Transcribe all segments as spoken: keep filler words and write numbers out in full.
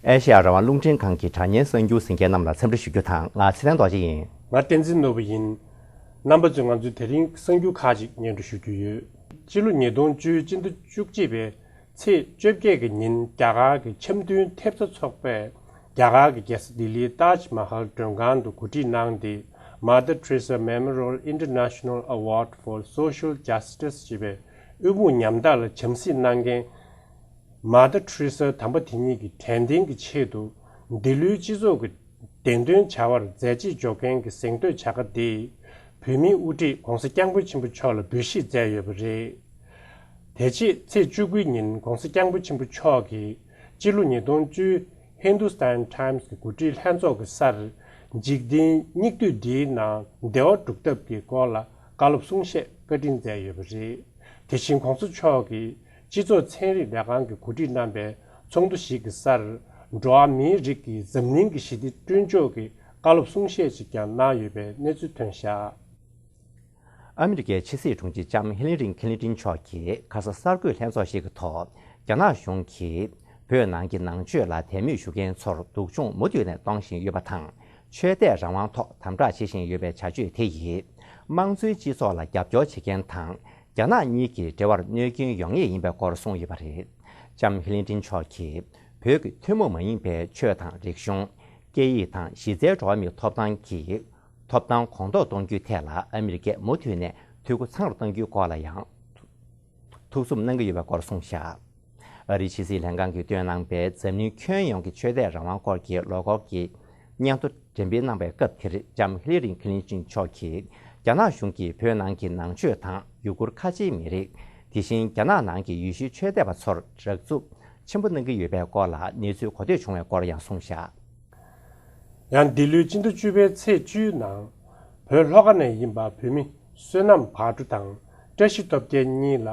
ཨེ་ཤེ་ཡ་རང་དབང་རླུང་འཕྲིན་ཁང་གི་དྲ་བརྙན་གསར་འགྱུར་གཟིགས་མཁན་རྣམས་ལ་འཚམས་འདྲི་ཞུ་རྒྱུ་དང་། ང་ཚེ་བརྟན་རྡོ་རྗེ་ཡིན། ང་བསྟན་འཛིན་ནོར་བུ་ཡིན། རྣམ་པ་ཚོས་ང་ཚོའི་དེ་རིང་གསར་འགྱུར་ཁག་ཅིག་སྙན་སྒྲོན་ཞུ་རྒྱུ་ཡོད། སྤྱི་ལོ་ཉིས་སྟོང་བཅུ་སྤྱི་ཟླ་བཅུ་གཅིག་པའི་ཚེས་བཅོ་བརྒྱད་ཀྱི་ཉིན། རྒྱ་གར་གྱི་འཆམ་མཐུན་ཐེབས་རྩ་ཚོགས་པས་རྒྱ་གར་གྱི་རྒྱལ་ས་ལྡི་ལིའི་ཏཱཇ་མ་ཧལ་མགྲོན་ཁང་དུ་གོ་སྒྲིག་གནང་སྟེ། Mother Teresa Memorial International Award for Social Justice ཞེས་པའི་དབུལ་ཕོངས་ཉམ་ཐག་ལ་བྱམས་བརྩེ་གནང་མཁན་མ་དར་ཊི་རི་སཱ་དམ་པ་དེ་ཉིད་ཀྱི་དྲན་རྟེན་གྱི་ཆེད་དུ། འདི་ལོའི་སྤྱི་ཚོགས་ཀྱི་བདེན་དོན་བྱ་བར་མཛད་རྗེས་འཇོག་མཁན་གྱི་གཟེངས་བསྟོད་བྱ་དགའ་འདི། བོད་མིའི་དབུ་ཁྲིད་༧གོང་ས་༧སྐྱབས་མགོན་ཆེན་པོ་མཆོག་ལ་འབུལ་བཞེས་མཛད་ཡོད་པ་རེད། དེ་རྗེས་ཚེས་བཅུ་དགུའི་ཉིན་༧གོང་ས་༧སྐྱབས་མགོན་ཆེན་པོ་མཆོག་གིས་སྤྱི་ལོ་ཉིས་སྟོང་བཅུ་Hindustan Times གྱི་འགོ་ཁྲིད་ལྷན་ཚོགས་ཀྱི་སར། འཇིག་རྟེན་སྙིགས་དུས་འདིའི་ནང་བདེ་བ་སྒྲུབ་ཐབས་ཀྱི་སྐོར་ལ་བཀའ་སློབ་གསུང་བཤད་བཀའ་དྲིན་མཛད་ཡོད་པ་རེད། དེ་བཞིན་༧གོང་ས་མཆོག་གིས་སྤྱི་ཚོགས་ཚན་རིག་ལས་ཁང་གིས་གོ་སྒྲིག་གནང་པའི་ཚོགས་འདུ་ཞིག་གི་སར། འགྲོ་བ་མིའི་རིགས་ཀྱི་འཛམ་གླིང་གི་ཞི་བདེ་བསྐྲུན་ཕྱོགས་ཀྱི་བཀའ་སློབ་གསུང་བཤད་ཅིག་ཀྱང་གནང་ཡོད་པའི་གནས་ཚུལ་ཐོན་བཞག། ཨ་མི་རི་ཀའི་ཕྱི་སྲིད་དྲུང་ཆེ་ལྕམ་ཧི་ལི་རི་ཁི་ལིན་ཏིན་མཆོག་གིས་ཁ་ས་གསར་འགོད་ལྷན་ཚོགས་ཤིག་གི་ཐོག། རྒྱ་ནག་གཞུང་གིས་བོད་ནང་གི་ནང་ཆོས་ལ་དད་མོས་ཞུ་མཁན་ཚོར་སྡུག་སྦྱོང་མུ་མཐུད་ནས་གཏོང་བཞིན་ཡོད་པ་དང་། ཆོས་དད་རང་དབང་ཐོག་དམ་དྲག་བྱེད་བཞིན་ཡོད་པའི་བྱ་སྤྱོད་དེ་ཡིས། དམངས་གཙོའི་སྤྱི་ཚོགས་ལ་རྒྱབ་སྐྱོར་བྱེད་མཁན་དང་། རྒྱ་ནག་གཉིས་ཀྱི་འབྲེལ་བར་གནོད་སྐྱོན་ཡོང་ངེས་ཡིན་པའི་སྐོར་གསུངས་ཡོད་པ་རེད། ལྕམ་ཧི་ལི་ཏིན་མཆོག་གིས། བོད་ཀྱི་ཐུན་མོང་མ་ཡིན་པའི་ཆོས་དང་རིག་གཞུང་། སྐད་ཡིག་དང་གཞི་རྩའི་འགྲོ་བ་མིའི་ཐོབ་ཐང་གི་ཐོབ་ཐང་གོང་མཐོར་གཏོང་རྒྱུའི་ཐད་ལ་ཨ་མི་རི་ཀས་མུ་མཐུད་ནས་འཐུས་སྒོ་ཚང་རུ་གཏང་རྒྱུའི་སྐོར་ལ་ཡང་ཐུགས་འཚུབ་གནང་གི་ཡོད་པའི་སྐོར་གསུངས་བཞག། ཨ་རིའི་ཕྱི་སྲིད་ལྷན་ཁང་གིས་བཏོན་གནང་པའི་འཛམ་གླིང་ཁྱོན་ཡོངས་ཀྱི་ཆོས་དད་རང་དབང་སྐོར་གྱི་ལོ་འཁོར་གྱི་སྙན་ཐོ་འགྲེམས་སྤེལ་གནང་པའི་སྐབས་དེར། ལྕམ་ཧི་ལི་རི་ཁི་ལིན་ཏིན་མཆོག་གིས། རྒྱ་ནག་གཞུང་གིས་བོད་ནང་གི་ནང་ཆོས་དང་ཡུ་གུར་ཁ་ཆེའི་མི་རིགས། དེ་བཞིན་རྒྱ་ནག་ནང་གི་ཡེ་ཤུའི་ཆོས་དད་པ་ཚོར་དྲག་རྩུབ་ཆེན་པོ་གནང་གི་ཡོད་པའི་སྐོར་ལ་གནས་ཚུལ་གོ་ཐོས་བྱུང་བའི་སྐོར་ཡང་གསུངས་བཞག། ཡང་འདི་ལོའི་སྤྱི་ཟླ་བཅུ་པའི་ཚེས་བཅུའི་ནང་། བོད་ལྷོ་ཁ་ནས་ཡིན་པ་བོད་མི་བསོད་ནམས་བག་གྲོ་དང་བཀྲ་ཤིས་སྟོབས་རྒྱལ་གཉིས་ལ།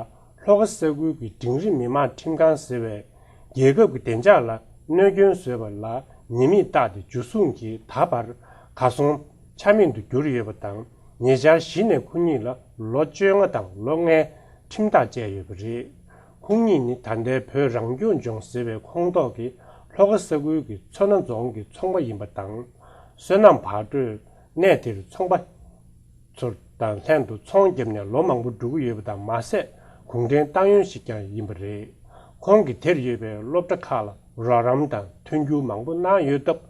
ལྷོ་ཁ་ས་ཁུལ་གྱི་འབྲིང་རིམ་མི་དམངས་ཁྲིམས་ཁང་ཟེར་བས། རྒྱལ་ཁབ་ཀྱི་བདེ་འཇགས་ལ་གནོད་སྐྱོན་བཟོས་པ་ལ་ཉེས་དམིགས་བཏགས་ཏེ། འཇུ་བཟུང་གིས་ད་བར་གར་སོང་ཆ་མེད་དུ་གྱུར་ཡོད་པ་དང་། ཉེ་ཆར་གཞི་ནས་ཁོ་གཉིས་ལ་ལོ་བཅོ་ལྔ་དང་ལོ་ལྔའི་ཁྲིམས་ཐག་བཅད་ཡོད་པ་རེད། ཁོང་གཉིས་ནི་ད་ལྟའི་བོད་རང་སྐྱོང་ལྗོངས་ཟེར་བའི་ཁོངས་གཏོགས་ཀྱི་ལྷོ་ཁ་ས་ཁུལ་གྱི་མཚོ་སྣ་རྫོང་གི་ཚོང་པ་ཡིན་པ་དང་། བསོད་ནམས་བག་གྲོས་གནས་དེར་ཚོང་པ་ཚོ་དང་ལྷན་དུ་ཚོང་བརྒྱབ་ནས་ལོ་མང་པོ་འགྲོ་གི་ཡོད་པ་དང་། མ་ཟད་གུང་ཁྲན་ཏང་ཡོན་ཞིག་ཀྱང་ཡིན་པ་རེད། ཁོང་གིས་དེར་ཡོད་པའི་སློབ་གྲྭ་ཁག་ལ་རོགས་རམ་དང་མཐུན་འགྱུར་མང་པོ་གནང་ཡོད་སྟབས།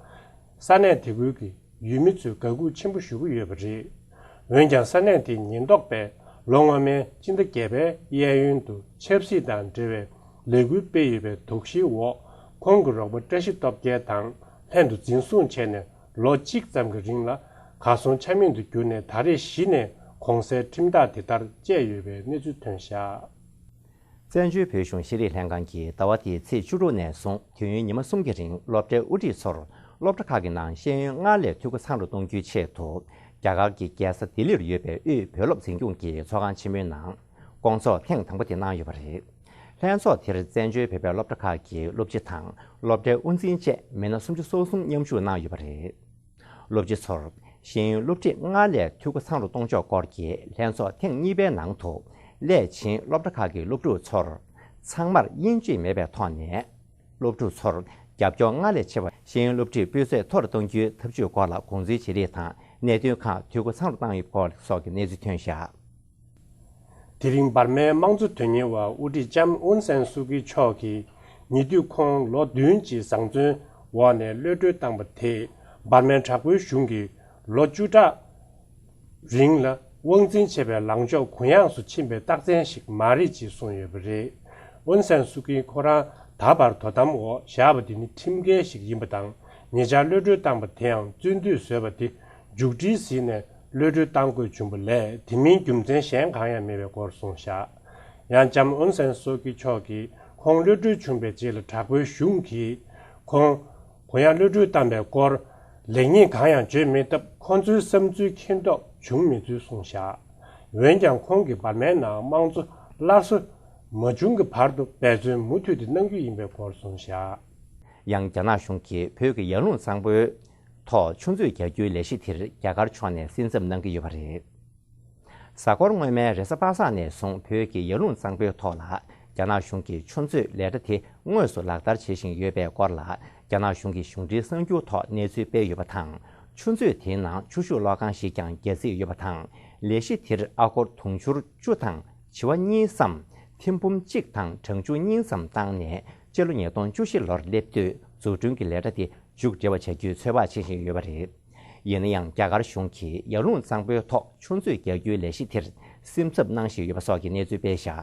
ས་གནས་དེ་ཁུལ་གྱི་ཡུལ་མི་ཚོས་དགའ་སྒུག་ཆེན་པོ་ཞུ་གི་ཡོད་པ་རེད། འོན་ཀྱང་ས་གནས་དེའི་ཉེན་རྟོག་པས་ལོ་སྔོན་མའི་སྤྱི་ཟླ་བརྒྱད་པའི་གཡས་གཡོན་དུ་ཆབ་སྲིད་དང་འབྲེལ་བའི་ལས་འགུལ་སྤེལ་ཡོད་པའི་དོགས་གཞིའི་འོག། ཁོང་གི་རོགས་པ་བཀྲ་ཤིས་སྟོབས་རྒྱལ་དང་ལྷན་དུ་འཛིན་བཟུང་བྱས་ནས་ལོ་གཅིག་ཙམ་གྱི་རིང་ལ་གར་སོང་ཆ་མེད་དུ་གྱུར་ནས། ད་རེས་གཞི་ནས་གོང་གསལ་ཁྲིམས་ཐག་དེ་ལྟར་བཅད་ཡོད་པའི་གནས་ཚུལ་ཐོན་བཞག། བཙན་བྱོལ་བོད་གཞུང་ཤེས་རིག་ལྷན་ཁང་གིས་ཟླ་བ་འདིའི་ཚེས་བཅུ་དྲུག་ནས་བཟུང་དུས་ཡུན་ཉི་མ་གསུམ་གྱི་རིང་སློབ་གྲྭའི་དབུ་ཁྲིད་ཚོར་སློབ་གྲྭ་ཁག་གི་ནང་ཤེས་ཡོན་སྔར་ལས་འཐུས་སྒོ་ཚང་རུ་གཏོང་རྒྱུའི་ཆེད་དུ། རྒྱ་གར་གྱི་རྒྱལ་ས་ལྡི་ལིར་ཡོད་པའི་དབུས་བོད་སློབ་འཛིན་སྐྱོང་གི་ཚོགས་ཁང་ཆེན་མོའི་ནང་སྐོང་ཚོགས་ཐེངས་དང་པོ་དེ་གནང་ཡོད་པ་རེད། ལྷན་ཚོགས་དེར་བཙན་བྱོལ་བོད་པའི་སློབ་གྲྭ་ཁག་གི་སློབ་སྤྱི་དང་སློབ་གྲྭའི་དབུ་འཛིན་བཅས་མི་སྣ་སུམ་ཅུ་སོ་གསུམ་མཉམ་ཞུགས་གནང་ཡོད་པ་རེད། སློབ་སྤྱི་ཚོར་ཤེས་ཡོན་སློབ་ཁྲིད་སྔར་ལས་འཐུས་སྒོ་ཚང་རུ་གཏོང་ཕྱོགས་སྐོར་གྱི་ལྷན་ཚོགས་ཐེངས་གཉིས་པའི་ནང་དུ། སླད་ཕྱིན་སློབ་གྲྭ་ཁག་གི་སློབ་ཕྲུག་ཚོར་ཚང་མར་དབྱེ་འབྱེད་མེད་པའི་ཐོག་ནས། སློབ་ཕྲུག་ཚོར་རྒྱབ་སྐྱོར་སྔར་ལས་ཆེ་བ། ཤེས་ཡོན་སློབ་ཁྲིད་སྤུས་ཚད་མཐོ་རུ་གཏོང་རྒྱུའི་ཐབས་ཇུས་སྐོར་ལ་དགོངས་ཚུལ་བརྗེ་རེས་དང་གནད་དོན་ཁག་འཐུས་སྒོ་ཚང་རུ་བཏང་ཡོད་སྐོར་སོགས་ཀྱི་གནས་ཚུལ་ཐོན་བཞག། དེ་རིང་འབར་མའི་དམངས་གཙོ་དོན་གཉེར་བ་དབུ་ཁྲིད་ལྕམ་ཨུན་སན་སུའུ་ཀི་མཆོག་གིས། ཉེ་དུས་ཁོང་ལོ་བདུན་གྱི་བཟང་བཙོན་འོག་ནས་གློད་གྲོལ་བཏང་པ་དེས། འབར་མའི་དྲག་པོའི་གཞུང་གིས་ལོ་བཅུ་ཕྲག་རིང་ལ་དབང་འཛིན་བྱས་པའི་ལངས་ཕྱོགས་གུ་ཡངས་སུ་ཕྱིན་པའི་རྟགས་མཚན་ཞིག་མ་རེད་ཅེས་གསུངས་ཡོད་པ་རེད། ཨུན་སན་སུའུ་ཀི་ཁོ་རང་ད་བར་དོ་དམ་འོག་བཞག་པ་དེ་ནི་ཁྲིམས་འགལ་ཞིག་ཡིན་པ་དང་། ཉེ་ཆར་གློད་གྲོལ་བཏང་པ་དེའང་བཙོན་འདུས་བཟོས་པ་དེ་མཇུག་སྒྲིལ་ཟིན་ནས་གློད་གྲོལ་བཏང་དགོས་བྱུང་བ་ལས། དེ་མིན་རྒྱུ་མཚན་གཞན་གང་ཡང་མེད་པའི་སྐོར་གསུངས་བཞག། ཡང་ལྕམ་ཨུན་སན་སུའུ་ཀི་མཆོག་གིས་ཁོང་གློད་གྲོལ་བྱུང་བའི་རྗེས་ལ་དྲག་པོའི་གཞུང་གིས་ཁོང་གུ་ཡངས་གློད་གྲོལ་བཏང་པའི་སྐོར་ལེགས་ཉེས་གང་ཡང་བརྗོད་མེད་སྟབས། ཁོང་ཚོའི་བསམ་ཚུལ་མཁྱེན་རྟོགས་བྱུང་མེད་ཚུལ་གསུངས་བཞག། འོན་ཀྱང་ཁོང་གིས་འབར་མའི་ནང་དམངས་གཙོ་སླར་གསོ་མ་བྱུང་གི་བར་དུ་འབད་བརྩོན་མུ་མཐུད་དེ་གནང་རྒྱུ་ཡིན་པའི་སྐོར་གསུངས་བཞག། ཡང་རྒྱ་ནག་གཞུང་གིས་བོད་ཀྱི་ཡར་ཀླུང་གཙང་པོའི་ཐོག་ཆུ་མཛོད་རྒྱག་རྒྱུའི་ལས་གཞི་དེར་རྒྱ་གར་ཕྱོགས་ནས་སེམས་འཚབ་གནང་གི་ཡོད་པ་རེད། གཟའ་འཁོར་སྔོན་མའི་རེས་གཟའ་པ་སངས་ནས་བཟུང་བོད་ཀྱི་ཡར་ཀླུང་གཙང་པོའི་ཐོག་ལ་རྒྱ་ནག་གཞུང་གིས་ཆུ་མཛོད་ལས་གྲྭ་དེ་དངོས་སུ་ལག་བསྟར་བྱེད་བཞིན་ཡོད་པའི་སྐོར་ལ། རྒྱ་ རྒྱ་ནག་གཞུང་གི་གཞུང་འབྲེལ་གསར་འགྱུར་ཐོག་གནས་ཚུལ་སྤེལ་ཡོད་པ་དང་། ཆུ་མཛོད་དེའི་ནང་ཆུ་ཤུགས་གློག་ཁང་ཞིག་ཀྱང་རྒྱག་རྩིས་ཡོད་པ་དང་། ལས་གཞི་དེར་ཨ་སྒོར་དུང་ཕྱུར་བཅུ་དང་བྱེ་བ་གཉིས་སམ་ཐེར་འབུམ་གཅིག་དང་གྲངས་ཆུང་གཉིས་ཙམ་བཏང་ནས། སྤྱི་ལོ་ཉིས་སྟོང་བཅུ་བཞི་ལོར་སླེབས་དུས་འཛུགས་སྐྲུན་གྱི་ལས་གྲྭ་དེ་མཇུག་སྒྲིལ་བ་བྱ་རྒྱུའི་ཚོད་དཔག་བྱེད་བཞིན་ཡོད་པ་རེད། ཡིན་ན་ཡང་། རྒྱ་གར་གཞུང་གིས་ཡར་ཀླུང་གཙང་པོའི་ཐོག་ཆུ་མཛོད་རྒྱག་རྒྱུའི་ལས་གཞི་དེར་སེམས་འཚབ་གནང་བཞིན་ཡོད་པ་སོགས་ཀྱི་གནས་ཚུལ་སྤེལ་བཞག་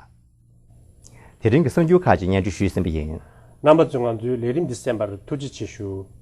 དེ་རིང་གི་གསར་འགྱུར་ཁག་ཅིག་སྙན་སྒྲོན་ཞུས་ཟིན་པ་ཡིན། རྣམ་པ་ཚོས་ང་ཚོའི་ལས་རིམ་འདི་གསན་པར་ཐུགས་རྗེ་ཆེ་ཞུ།